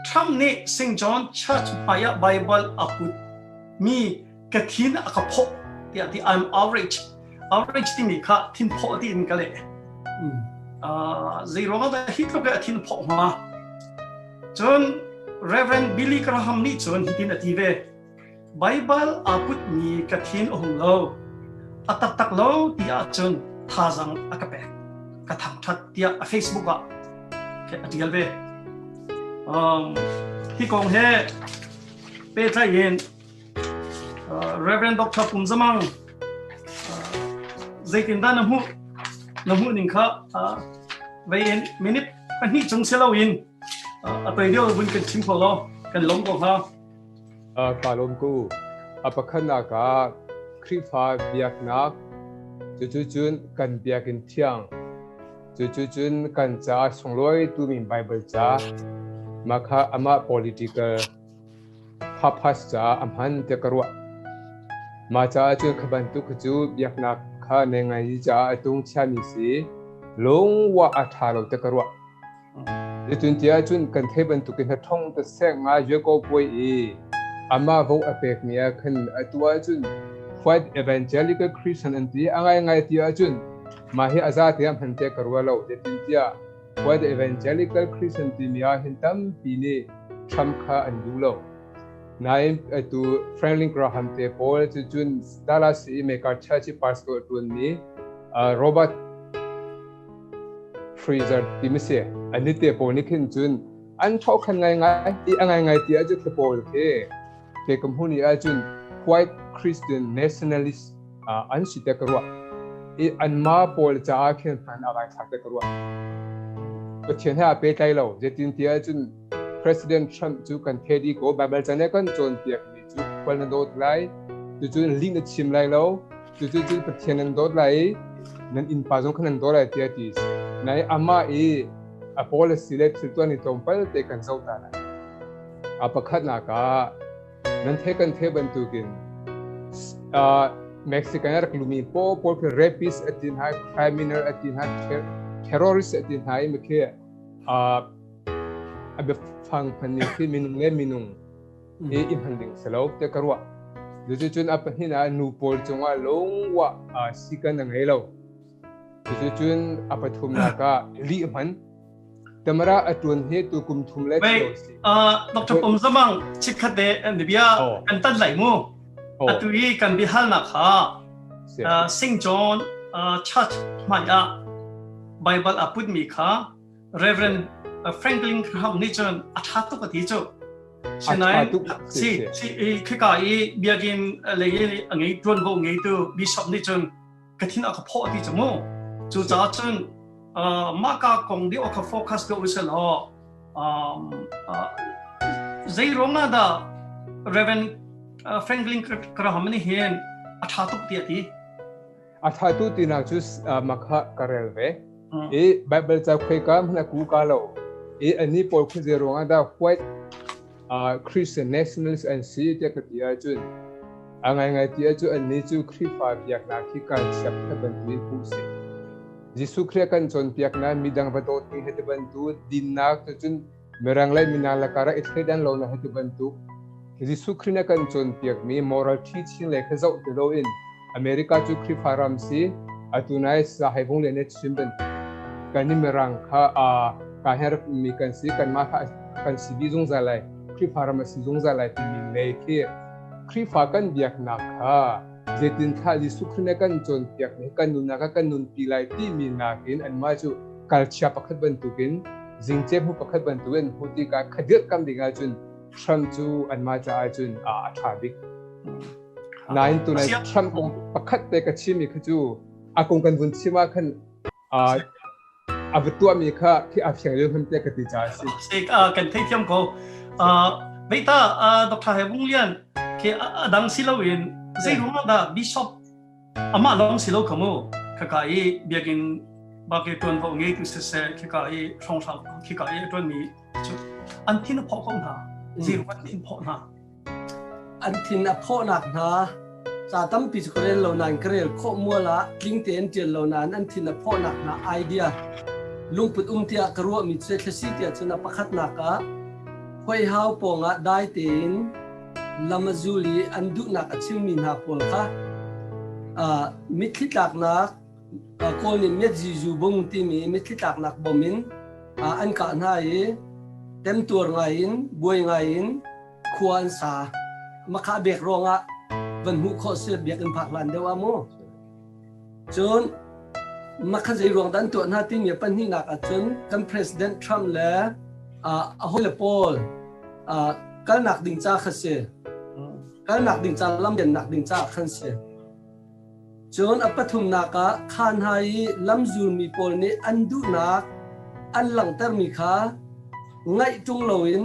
Trump nih St. John Church hmai ah Bible a put mi ka thin a ka phawh tiah ti. I'm outrage. Outrage timi kha thin phawh ti in ka leh. Zei ruangah dah hi tluk a thin phawh hnga? Cun Reverend Billy Graham nih cun hitin a ti ve. Baibal aa putmi ka thin a hung lo. A taktak lo ti ahcun thazaang a ka pek. Ka thangṭhat tiah a Facebook ah a ṭial ve. Hi kong he pehtlai in Reverend Dr. Pum Zamang, zeitindah na hmuh? Na hmuh ning kha vei in minute 2 chung si loin a toi deuh vun kan chim kho law kan lawm ko hnga. Ka lawm ko. A pakhatnak ah Khrihfa biaknak, cucu cun kan biakinn thiang, cucu cun kan caah sunglawi tumi Baibal ca, mah kha amah political purpose caah a hman tiah ka ruah. Mah caah cun kha bantuk kha cu biaknak kha nei ngai caah a tung chiami si, lungwah a ṭha lo tiah ka ruah. Zeitintiah cun kan theih bantukin na ṭhong ta sek ngai ve ko puai i amah vo a pekmi ah khan atu ahcun White Evangelical Christian an ti. A ngaingai ti ahcun mah hi a za tiah hman te ka ruah lo. Zeitintiah White Evangelical Christian timi ah hin tampi nih Trump kha an duh lo. Nain atu Franklin Graham te pawl cu cun Dallas i Mecca Church i pastor a ṭuanmi Robert Freezer timi si. An te pawl nih khin cun an ṭhawhkhan ngaingai i a ngaingai ti ahcun khi pawl khi ke ka hmun i ahcun white Christian nationalist an si te ka ruah i anmah pawl caah khin hman a vai thlak te ka ruah. Pathian he aa pehtlai lo. Zeitin ti ahcun President Trump cu kan the dih ko. Bible ca nih kan cawnpiak mi cu khual na dawt lai, cucun lih na chim lai lo, cucu Pathian nan dawt lai i nan innpa zong kha nan dawt lai tiah ti si. Nain amah i a policy le thil tuan i tlawmpal te kan zoh ta lai. A pakhatnak ah nan the kan the bantukin Mexican a rak lumi pawl pawl khi rapist a ti hna, criminal a ti hna, terrorist a ti hna i khi a biafang hman ning khi minung le minung i i hman ding si lo te ka ruah. Cuticun a pahnih ah nu pawl cungah lungwah sikan a ngei lo. Cuticun a pathumnak ah lih hman. Tamara a tuan he tu kum thum le cheu si. Dr. Pum Zamang, chikkhat te ni bia kan tan lai mu. Atu i kan biahalnak kha St. John Church hmai ah Bible a putmi kha Reverend Franklin Graham nih cun a ṭha tuk a ti cu. Sinain si si khika i biakinn lei i a ngei ṭuanvo ngeitu bishop nih cun ka thin a ka phawh ti cu mu. Cucaah cun mah ka kong deuh kha focus deuh usih law zei ruang ah dah Reverend Franklin Graham nih hin a ṭha tuk ti a ti? A ṭha tu tinak cu makha ka rel ve. I Bible ca khuaika hmanh a ku ka lo. I ani pawl khu zei ruangah dah white Christian nationalist an si tiah ka ti ahcun, a ngaingai ti ahcun annih cu Khrihfa biaknak hi kal chiap khat bantukin hmuh si. Jesuh Khrih a kan cawnpiaknak midang va dawt ning he ti bantuk dinnak cun Mirang le Minang lakar ah i thleidan lonak he ti bantuk Jesuh Khrih nih a kan cawnpiakmi moral teaching le kha zoh ti loin America cu Khrihfa ram si, atu nai Sahai Vung le nih chim bantuk kan i Mirang kha ka he rak ummi kan si, kanmah kha kan si dih zungzal lai, Khrihfa ram a si zungzal lai timi lei khi Khrihfa kan biaknak kha zeitin thlah Jesuh Khrih nih a kan cawnpiakmi kan nunnak ah kan nunpi lai timi nakin anmah cu kalchia pakhat bantukin zingce hmu pakhat bantukin hmu tikah khadirh kam ding ahcun Trump cu anmah caah cun a ṭha bik. Nain tunai Trump kong pakhat te ka chimmi kha cu a kong kan vun chim ah khan a va tuahmi kha khi a fiang lio hman te ka ti caah a si. Kan theithiam ko. Veita Dr. He Vung Lian khi a dang si loin zei ruang ah dah Bishop amah lawng si lo kha mu khaka i biakinn bake tuanvo ngeitu siseh, khika i hrawnghrang khika i a tuanmi cu an thin a phawh ko hna. Zei ruang an thin phawh hna? An thin a phawhnak hna ca tampi cu ka rel lo nain ka rel khawh mual ah tling tein ṭial lo nain an thin a phawhnak hna idea lungput um tiah ka ruahmi cu thlasi tiah cun a pakhatnak ah. Huaihau pawngah dai tein lam a zul i an duhnak a chimmi hna pawl kha mitthli tlaknak Kawl nih Miatzizu bung timi mitthli tlaknak bom in an kah hna i temtuar ngai in buai ngai in khua an sa. Makha bek ruangah van hmuh khawh si biakinn phak hlan deuh ah mu. Cun makha zei ruang dah an tuah hna timi a pahnihnak ahcun kan President Trump le a hawile pawl kalnak ding ca kha si. Kalnak ding ca lam dennak ding ca khan si. Cun a pathumnak ah kha hna i lamzulmi pawl nih an duhnak an langhtermi kha ngaih ṭung loin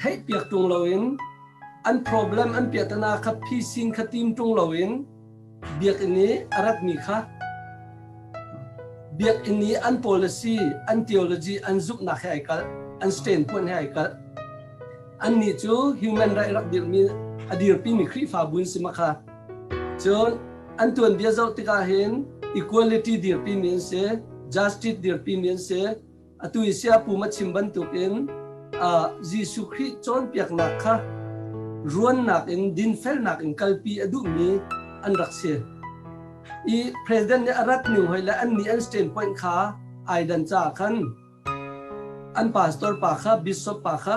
theihpiak ṭung loin an problem an piahtana kha phisin kha tim ṭung loin biakinn i a ratmi kha biakinn i an policy an theology an zumhnak he ai kalh an standpoint he ai kalh. Annih cu human right rak dirhmi a dirpimi Khrihfabu an si ma kha. Cun an tuanbia zoh tikah hin equality dirpimi an si, justice dirpimi an si. Atu i siapu ma chim bantukin Jesuh Khrih cawnpiaknak kha ruannak in dinfelnak in kalpi a duhmi an rak si. I president nih a rat ning hoi le annih an standpoint kha ai dan caah khan an pastor pa kha bishop pa kha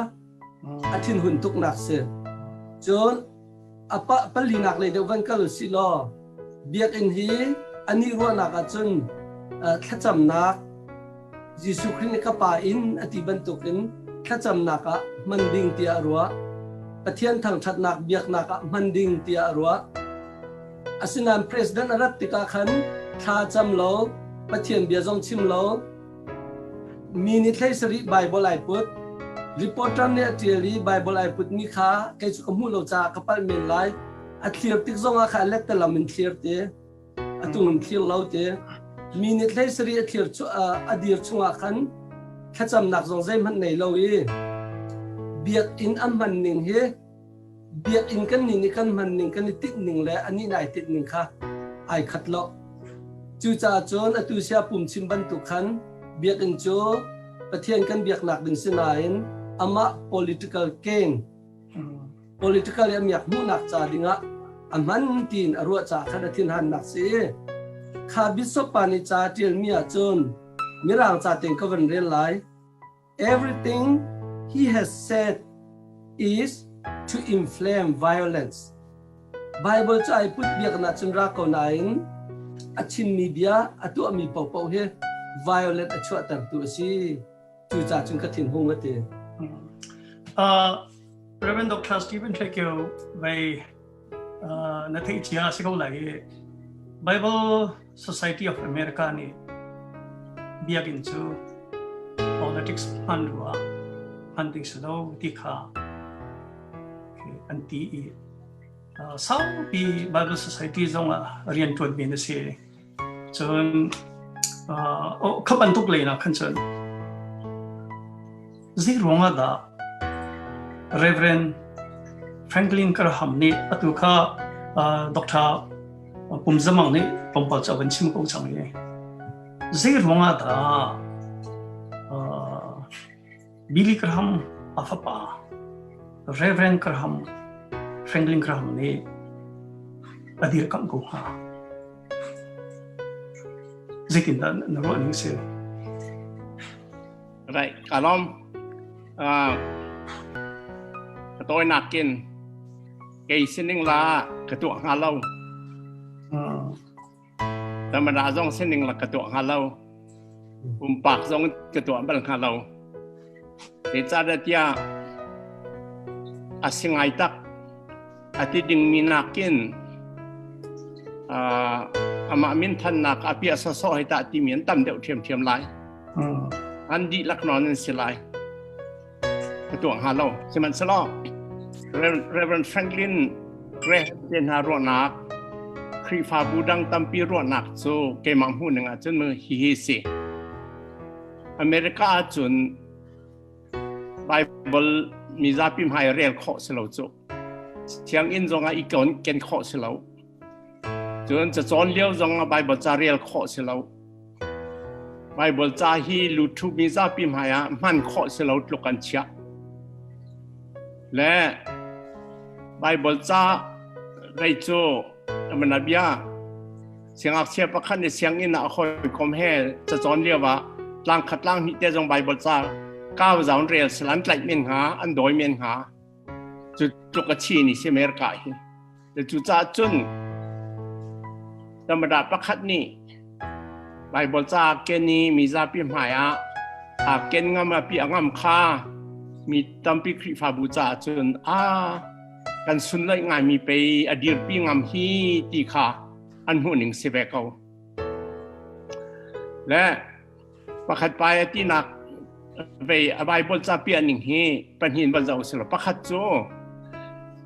a thinhun tuknak si. Cun a pa palinak lei deuh van kal usih law biakinn hi anih ruahnak ahcun thlacamnak Jesuh Khrih nih ka pa inn a ti bantukin thlacamnak ah hman ding tiah a ruah. Pathian thangṭhatnak biaknak ah hman ding tiah a ruah. Asinain president a rat tikah khan thla cam lo, Pathian bia zong chim lo, Mi nih thlei sarih Baibal ai put. Reporter nih a ṭial i Baibal ai putmi kha kei cu ka hmuh lo caah ka palh men lai. A thlir tik zongah kha a lettalam in thlir te, a tung in thlir lo te. Mi nih thlei sarih a thlir a dir chungah khan thlacamnak zong zeihmanh nei lo i biakinn a hman ning hi biakinn kan nih nih kan hman ning kan i tinh ning le anih nih ai tinh ning kha ai khat lo. Cucaah cun atu sia pum chim bantuk khan biakinn cu Pathian kan biaknak ding si nain amah political gain political i a miak hmuhnak ca dingah a hman tiin a ruah caah khan a thinhannak si. Kha bishop pa nih ca a ṭialmi ahcun Mirang ca tein ka van rel lai. Everything he has said is to inflame violence. Bible cu ai put biaknak cun ra ko nain a chimmi bia a tuahmi paohpaoh hi violent a chuahtertu a si. Cucaah cun ka thinhung a ti. Reverend Dr. Stephen Trekio vai na theih cia si ko lai i Bible Society of America nih biakinn cu politics hman ruah hman ding si lo ti kha an ti i saupi Bible Society zong ah rian ṭuanmi na si. Cun kha bantuk lei na khan cun zei ruangah dah Reverend Franklin Graham nih atu kha Dr. Pumzamang nih tlawmpal cu a van chim ko cang i zei ruangah dah Billy Graham a fapa Reverend Graham Franklin Graham nih a dirkamh ko hnga? Zeitindah na ruah ning si? Right, kalom. Ka tawinak in kei sining la ka tuah hnga lo. Tamara zong sining la ka tuah hnga lo. Pumpak zong ka tuah bal hnga lo. Zeicahtiah a si ngai tak a ti dingmi nakin amah minthannak a piah sawsawh hei tah timi an tam deuh ṭhiamṭhiam lai. An dihlak nawn an si lai. Ka tuah hnga lo. Sihmanhsehlaw Reverend Franklin Graham te hna ruahnak Khrihfabu dang tampi ruahnak cu keimah hmuh ning ahcun hihi si. America ahcun Bible mizapi hmai rel khawh si lo cu. Sianginn zong ah i ken khawh si lo. Cun cacawn lio zong ah Bible ca rel khawh si lo. Bible ca hi luthu mizapi hmai ah hman khawh si lo tluk an chiah. Le Bible ca rei cu amana bia siangngakchia pakhat nih sianginn ah a hawikom he cacawn lio ah tlang khat tlang hnih te zong Bible ca kau zaun rel sal an tlaih men hnga, an dawi men hnga. Cu tluk a chi ni si America hi. Cucaah cun tamada pakhat nih Baibal ca ken i mi zapi hmai ah aa ken ngam a piah ngam kha mi tampi Khrihfabu caah cun a kan sunlaih ngaimi pei a dirpi ngam hi ti kha an hmuhning si ve ko. Le pakhat pa a tinak vei a Bible ca piah ning hi pahnih van zoh silo. Pakhat cu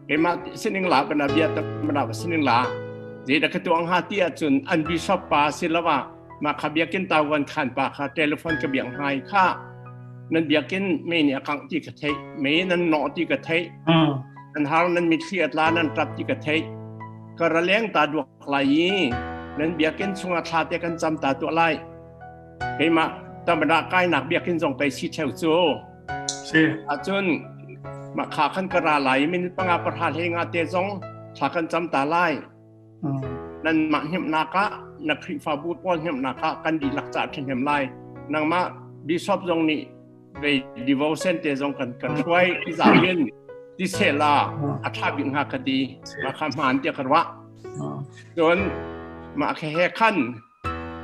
keimah sining la bana bia ta bana sining la zei da ka tuang ha ti ahcun an bishop pa silawa ma kha biakin Taiwan khan pa kha telephone ka biang hai kha nan biakin me ni akang ti ka thei me nan no ti ka thei nan har nan mitthli atla nan tap ti ka thei ka raleng ta duak lai i nan biakin chunga thla te kan cham ta tu lai. Keimah tamada kainak biakinn zong pei si theu cu. Si. Ahcun mah kha khan ka ra lai, minute 5 pahra hlei nga te zong thla kan cam ta lai. Nan mah hnemhnak ah, na Khrihfabu pawl hnemhnak ah kan dihlak ca ṭhahnem lai. Nangmah bishop zong nih vei devotion te zong kan kan hruai i zawin ti sehla a ṭha bik hnga ka ti. Mah kha hmaan tiah ka ruah. Cun mah khe he khan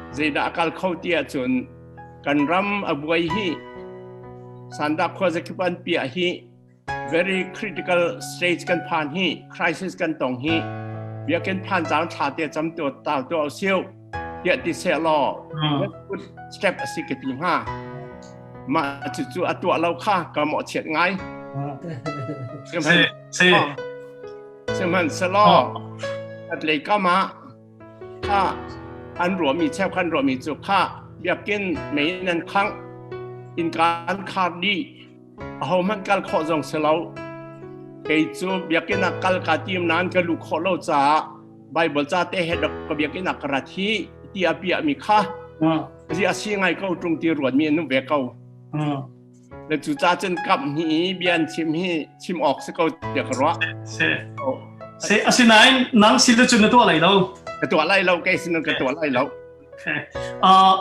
Zeidah a kal kho ti ahcun kan ram a buai hi, sandah khuazakip an piah hi, very critical stage kan phan hi, crisis kan tong hi, biakinn phan caan thla te cam tu tau tu au siu tiah ti seh law good step a si ka ti hnga. Mah cu cu a tuah lo kha ka mawhchiat ngai. Sihmanhsehlaw atlei kam ah Kha an ruahmi cheukhat an ruahmi cu kha biakinn mei nan khangh, innka an khar dih, ahohmanh kal khawh zong si lo. Kei cu biakinn ah kal kaa tim nain ka luh khawh lo caah Baibal ca te he dok ka biakinn ah ka rat hi ti a piahmi kha zi a si ngai ko ṭung ti ruatmi an um ve ko. Le cu ca cun kap hi bia an chim hi chim awk si ko tiah ka ruah. Si. Si asinain nang si le cun na tuah lai lo. Ka tuah lai lo, kei sin ka tuah lai lo.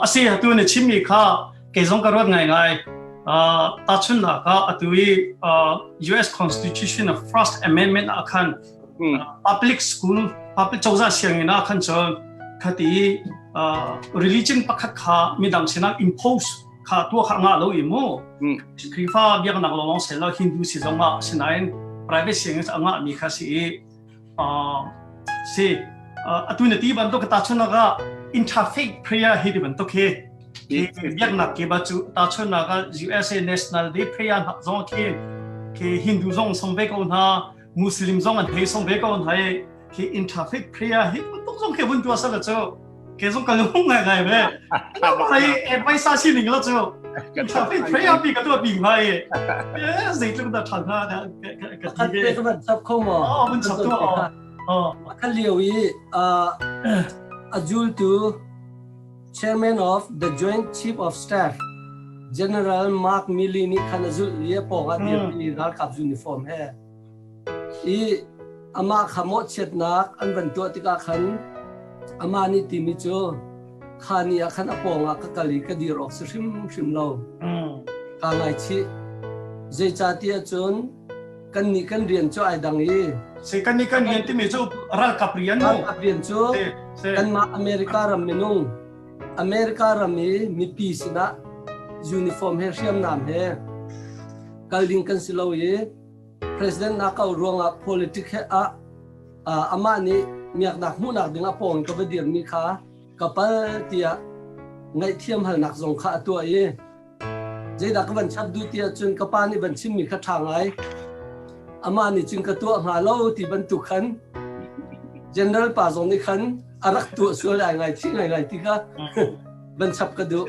Asi atu na chimmi kha kei zong ka ruat ngai ngai. Tahchunhnak ah atu i US Constitution of First Amendment ah khan public school, public cozah sianginn ah khan cun khati religion pakhat kha midang sinah impose kha tua kha ngah lo i mu. Khrihfa biaknak lawng sel lo, Hindu si zong ah, asinain private sianginn a ngah mi kha si i si atu na ti bantuk ta chunak ah interfaith prayer hi ti bantuk hi biaknak ke ba cu ta chunak ah USA National Day prayer zong khi khi Hindu zong song ve ko hna, Muslim zong an hei song ve ko hna i khi interfaith prayer hi bantuk zong khi vun tua sala cu ke zong ka lung ngai ngai ve ai advice si ning la cu interfaith prayer pi ka tua bing ngai e zeitluk da than na ka ti ve ka van chap kho mo oh vun chap tu oh kha liu i azul tu chairman of the Joint Chief of Staff General Mark Milley nih khan azul ye pong a dir mi ralkap uniform he I amah kha mawhchiatnak an van tuah tikah khan amah nih timi cu kha ni ah khan a pawngah ka kal i ka dir awk si hrimhrim lo. Kaa ngaichih. Zeicahtiah cun kannih kan rian cu ai dang i Si kan nih kan rian timi cu ralkap rian mu. Ralkap rian cu kanmah America ram minung, America ram i mipi sinah uniform he hriamnam he kal ding kan si lo i President na ko ruangah politic he ah amah nih miaknak hmuhnak ding a pawng ka va dirmi kha ka pal tiah ngaihthiam halnak zong kha a tuah i zeidah ka van chap duh tiah cun ka pa nih van chimmi kha ṭha ngai. Amah nih cun ka tuah hnga lo ti bantuk khan general pa zong nih khan a rak tuah sual ai ngai thi ngai ngai ti kha van chap ka duh.